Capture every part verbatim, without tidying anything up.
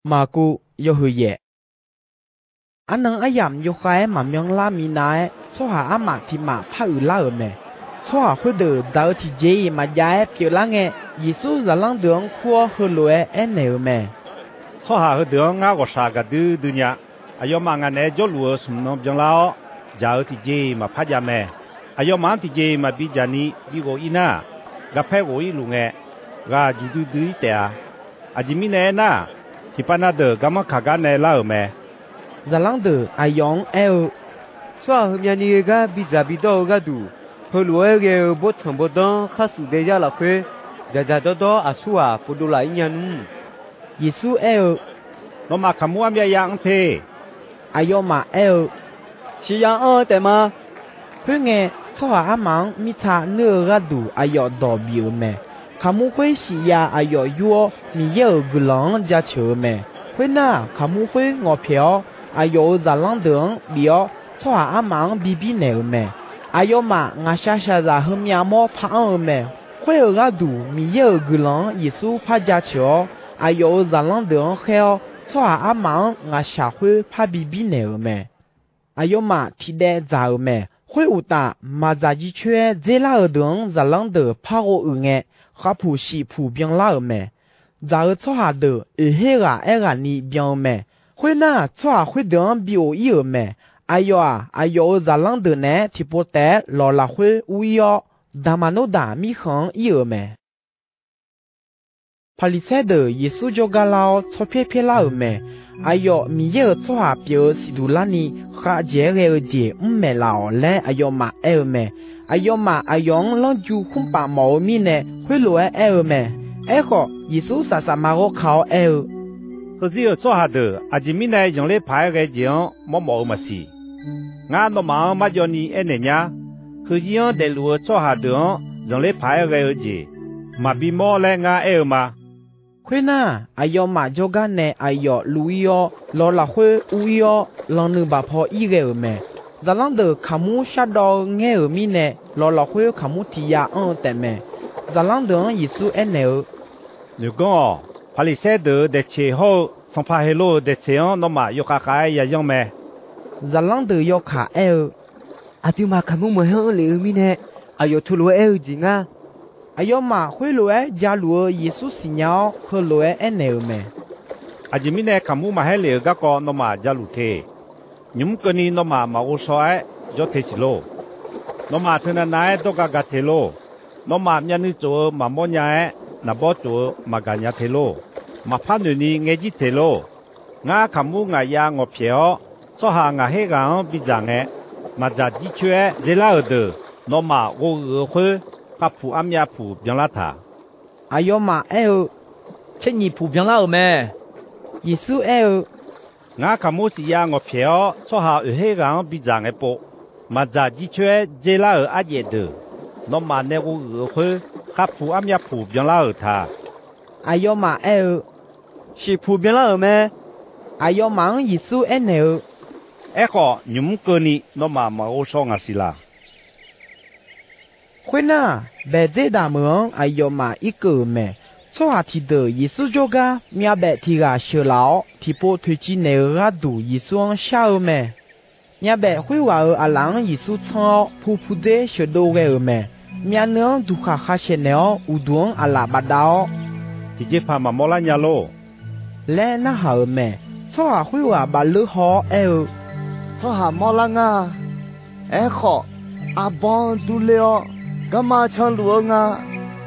Maqkuv, yawhuiq yaef. Arnan aryamq yawkhav-aer maqmyanlar minav-aer, tsawrhaq armaf tiq maf par uiqlar-euq mae. Tsawrhaq khoerdeuq dzaq-eu tiqjeq-iq maqjav-aer pyeuflar ngae, Yeqsur zaqlanr deuq-anr kur-awr heulof-aer aernaeq-euq mae. Tsawrhaq heudeuq-anr ngar ghawqshaq gaqdui dui nya. Aqyawfmaf ngaq naeq-aer jawrluf-eu smq nan byanlar-awr, dzaq-eu tiqjeq-iq maqpar jav mae. Aqyawfmaf-anr tiqjeq-iq maqbi dzaq ni bighof-ir nar, garpaer ghof-ir luf ngae, ghaq juq duidui-ir taef-a. Aqjeq mirnae aernar, tiqpav na deuq garmanr kaq gar nae lar-euq mae. Zaqlanr deuq aqyawf-anr aer-eu, Tsawrhaq heumyav ni ghae gar bidzaq bidawr-eu gharduq, heulof-aer ghae-eu bawrtsanq bawrdanr kharsuq daeyar lafkhoer, dzaqdzaq dawrdawr aqsur ghaq pov dovlaf-ir nya nmr. Yeqsur aer-eu, Nawmaf kaqmur armyav ya anr te. Aqyawfmaf aer-eu, Siqya anr-eu taef ma. Khoerngae, tsawrhaq armaf-anr mirtsa nuir-eu gharduq aqyawf dawq bif-euq mae. Kaqmur khoer siqya aqyawf yur-awr, Miqyaer-euq guiqlanq-anr jaceuq-eu mae. Khoernar, kaqmur khoer ngawqpyaeq-awr, aqyawf-euq zaqlanr deuq-anr bif-awr, tsawrhaq armaf-anr bibir naeq-euq mae. Aqyawfmaf ngaqshaq shaqzaq heumyav mawr par anr-eu mae. Khoer-euq gharduq Miqyaer-euq guiqlanq-anr Yeqsur par jaceuq-awr, aqyawf-euq zaqlanr deuq-anr khaer-awr, tsawrhaq armaf-anr ngaqshaq khoer par bibir naeq-euq mae. Aqyawfmaf tiqdaev dzaq-euq mae. Khoeruqtaf, maqdzaq jircoer-aer dzerlar-euq deuq-anr zaqlanr deuq par ghov uiq ngae, khavpuq shifpuq byanlar-euq mae. Dzaq-eu tsawrhaq deuq oeq her ghaq aerghaqni byan-eu mae. Khoernar, tsawrhaq khoerdeuq-anr bi ghof-ir-euq mae. Aqyawf-aq, aqyawf-euq zaqlanr deuq naeq-aer tiqpov taef-aer lawq lafkhoer ur-ir-awr, Daqmaqnawrdaq mirkhanq-anr ir-euq mae. Paqliqsaer deuq Yeqsur jawrgar lar-awr, tsawrpyaer pyaerlar-euq mae. Aqyawf Miqyaer-euq tsawrhaq pyeuf-eu siqduq larni khavdzaeq-aer ghae-eu jeq mr maeq laf-awq laer aqyawfmaf aer-eu mae. Aqyawfmaf aqyawf-anr lanrju khmrpaf mawf-eu mirnae, khoerlof-aer aer-eu mae. Aerkhawf, Yeqsur saf safma ghawr ka-awr aer-eu, Heuzir-euq tsawrhaq deuq aqjeq mirnae zanqler paq-aer ghae-eu jeq-anr mawrmawf-eu maqsiq. Ngar nawmaf-anr marjawv ni aernaeq nyar. Heuzir-anr daefluf-eu tsawrhaq deuq-anr zanqler paq-aer ghae-eu jeq maqbi mawr laer ngar aer-eu ma. Khoernar, aqyawfmaf jawrgar nae aqyawf luv-ir-awr, lawq lafkhoer ur-ir-awr, lannuiq baq paw ir ghae-euq mae. Zaqlanr deuq kaqmur shardawv-eu ngaer-euq mirnae, lawq lafkhoer kaqmur tiq yav anr-eu taefmae. Zaqlanr deuq-anr Yeqsur aernaeq-eu, Noeqganr-awq. Paqliqsaer deuq-euq daeqceq hawr-eu Sanqpaq Heqlov-euq daeqceq-anr nawmaf yawkhav khav-aer yayanr mae. Zaqlanr deuq yawkaq aer-eu, Aqduimaf kaqmur maqaer anr lef-eu mirnae, aqyawf teulof-aer aer-eu jeq ngar. Aqyawfmaf khoerlof-aer jaluf-eu Yeqsur siqnya-awr, heulof-aer aernaeq-euq mae. Aqjeq mirnae kaqmur maqaer lef-euq garkawv nawmaf jaluf te. Nymq mr keuvni nawmaf maq ghovshaw-aer jawr te siq lor. Nawmaf teunav nav-aer dawrga ga te lor. Nawmaf myavnuiv tsof-eu maqmawr nya-aer, naqbawr tsof-eu maqgaq nya te lor. Maqpar noeq ni ngae jir te lor. Ngar kaqmur ngaq ya ngawqpyaeq-awr, tsawrhaq ngaq her ghaq-anr bidzaq ngae, maqdzaq jircoer-aer dzerlar-euq deuq nawmaf ghovuiq-eu khoer, khavpuq armyav puq byanlar taq. Aqyawfmaf aer-eu, Tser nyiq puq byanlar-euq mae. Yeqsur aer-eu, Ngar kaqmur siqya ngawqpyaeq-awr, tsawrhaq oeq her ghaq-anr bidzaq ngae pov, maqdzaq jircoer-aer dzerlar-euq arjaef deuq, nawmaf nae ghovuiq-eu khoer, khavpuq armyav puq byanlar-euq ta. Aqyawfmaf aer-eu, Shif puq byanlar-euq mae. Aqyawfmaf-anr Yeqsur aernaeq-eu, Aerkhawf, nymq mr keuvni nawmaf maq ghovshaw ngaq siq laq. Khoernar, Baeqdzerdaq meuq-anr aqyawfmaf irkeuv-euq mae. Tsawrhaq tiqdeuq Yeqsur jawrgar myavbaef tiq ghaq sheuqlaf-awr, tiqpov toeqciv naeq-euq gharduq Yeqsur-anr shar-eu mae. Myavbaef khoerghaq-euq aqlaf-anr Yeqsur tsanr-awr, pu pudzer sheuqdov ghae-euq mae. Myavnuiv-anr duqkhaq khashaeq naeq-awr, uqduq-anr aqlaf bafdav-awr, Tiqjeqpaq maqmawr lar nya lor laer narhaq-euq mae. Tsawrhaq khoerghaq bafleur haw-awr aer-eu, Tsawrhaq mawrlar nga. Aerkhawf, arbawr-anr durler-awr, garma canluf-eu nga.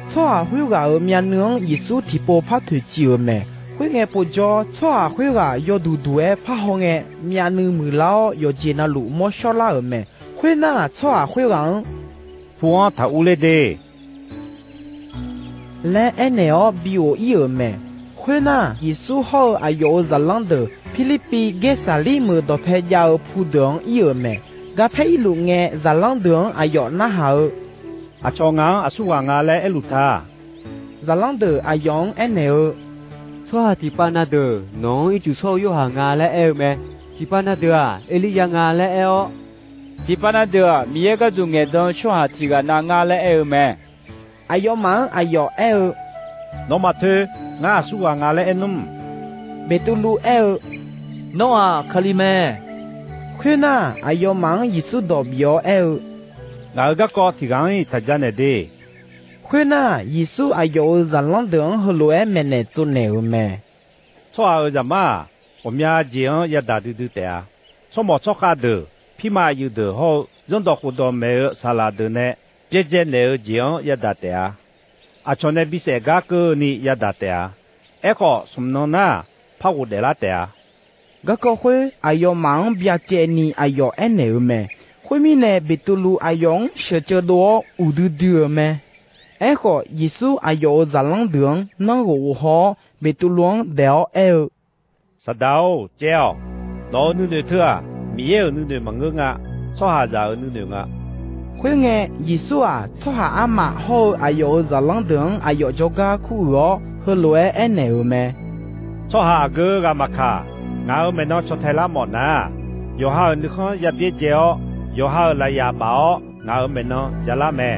Tsawrhaq khoerghaq-euq myavnuiv-anr Yeqsur tiqpov par toeqciv-euq mae. Khoerngae povjawr, tsawrhaq khoerghaq yawduq duq-aer parhaw ngae, myavnuiv muiqlar-awr, yawqjeq navluf mawr shawrlar-euq mae. Khoernar, tsawrhaq khoerghaq-anr, Pu-anr taq urler de laer aernaeq-awr bi ghof-ir-euq mae. Khoernar, Yeqsur hawr-eu aqyawf-euq zaqlanr deuq Pirlirpiv Gaersaqlir meuq dawqpae jav-eu pu deuq-anr ir-euq mae. Garpaer irluf ngae, zaqlanr deuq-anr aqyawf narhaq-eu, Aqcawq ngaq-anr aqsurghaq nga laer aerluf ta. Zaqlanr deuq aqyawf-anr aernaeq-eu, Tsawrhaq tiqpav na deuq nawq-anr ircuf shawr-eu Yorhaq nga laer aer-eu mae. Tiqpav na deuq-aq, Erliryav nga laer aer-awr, tiqpav na deuq-aq, Miqyaer gharduq ngaeqdan-eu tsawrhaq tiq ghaq nav ngar laer aer-eu mae. Aqyawfmaf-anr aqyawf aer-eu, Nawmaf toer, ngar aqsurghaq nga laer aer nmr. Beqtuvluv aer-eu, Nawr-aq, Kali mae. Khoernar, aqyawfmaf-anr Yeqsur dawq bif-awr aer-eu, Ngaq-euq garkawv tiq ghaq-anr-iq taq ja naeq de. Khoernar, Yeqsur aqyawf-euq zaqlanr deuq-anr heulof-aer maeqnaeq tsovnaeq-euq mae. Tsawrhaq-euq Zaqmar-aq, ghawqmya jeq-anr yadaq duidui taef-a. Tsawrmawq tsawrkhav deuq, pirma aqyuif deuq hawr-eu zanrdawq khofdawq maeq-eu saqlaq deuq nae byaerdzae naeq-eu jeq-anr yadaq taef-a. Aqcawq nae bisaef gar keuvni yadaq taef-a. Aerkhawf, smq nan nar, par ghofdaef lar taef-a. Garkawv khoer aqyawfmaf-anr byacaevni aqyawf aernaeq-euq mae. Khoermirnae, Beqtuvluv aqyawf-anr sheuqceuv dov-awr uqdui dui-euq mae. Aerkhawf, Yeqsur aqyawf-euq zaqlanr deuq-anr nanrghof ghof haw-awr, Beqtuvluv-anr daeq-awr aer-eu, Saqdaq-or, caev-awq. Nawq-euq nuinoeq teu-aq, Miqyaer-euq nuinoeq maqngeur nga. Tsawrhaqzaq-euq nuinoeq nga. Khoerngae, Yeqsur-aq, tsawrhaq armaf hawr-eu aqyawf-euq zaqlanr deuq-anr aqyawf jawrgar kuruiq-awr, heulof-aer aernaeq-euq mae. Tsawrhaq aqgeu ghaq maqkaq, ngaq-euq maeqnan caw tae lar mawf nar, yawqha-euq nuikhanr ya byaerdzae-awr, yawqha-euq lafyaf baf-awr, ngaq-euq maeqnan jalar mae.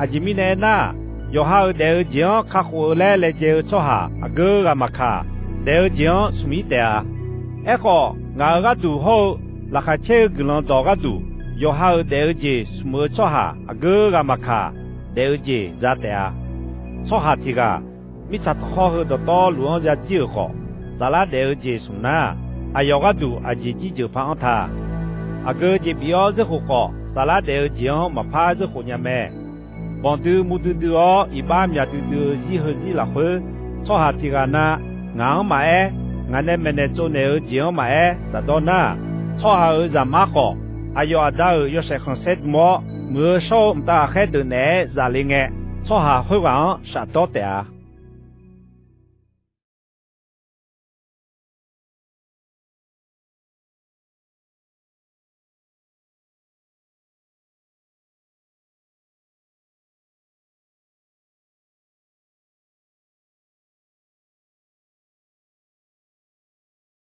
Aqjeq mirnae aernar, yawqha-euq daef-eu jeq-anr kakhof-eu laer laejae-eu tsawrhaq aqgeu ghaq maqkaq, daef-eu jeq-anr smq-ir taef-a. Aerkhawf, ngaq-euq gharduq hawr-eu laqkhaq caer-eu guiqlanq dawq gharduq, yawqha-euq daef-eu jeq smq-eu tsawrhaq aqgeu ghaq maqkaq, daef-eu jeq za taef-a. Tsawrhaq tiq ghaq, mirtsaq tanqkhawr heu dawqtawvluf-anr ya jir-euq khawf, saflar daef-eu jeq smq nar, aqyawf gharduq aqjeq jirjeuq par anr ta. Aqgeu jeq bif-awr zeur khof khawf, saflar daef-eu jeq-anr maqpar zeur khof nya mae. Banq dui mur duidui-awr, iqbax myaq duidui-eu zir heuzir lafkhoer, tsawrhaq tiq ghaq na, ngaq-anr maqaer, ngaq nae maeqnaeq tsovnaeq-eu jeq-anr maqaer, shafdawr nar, tsawrhaq-euq Zaqmar khawf, aqyawf Aqda-euq yawshaef khanqsaer dm-awr, muiq-eu shawr-eu mqtav ghaqkhaer deuq naeq-aer zaf le ngae, tsawrhaq khoerghaq-anr shafdawr taef-a.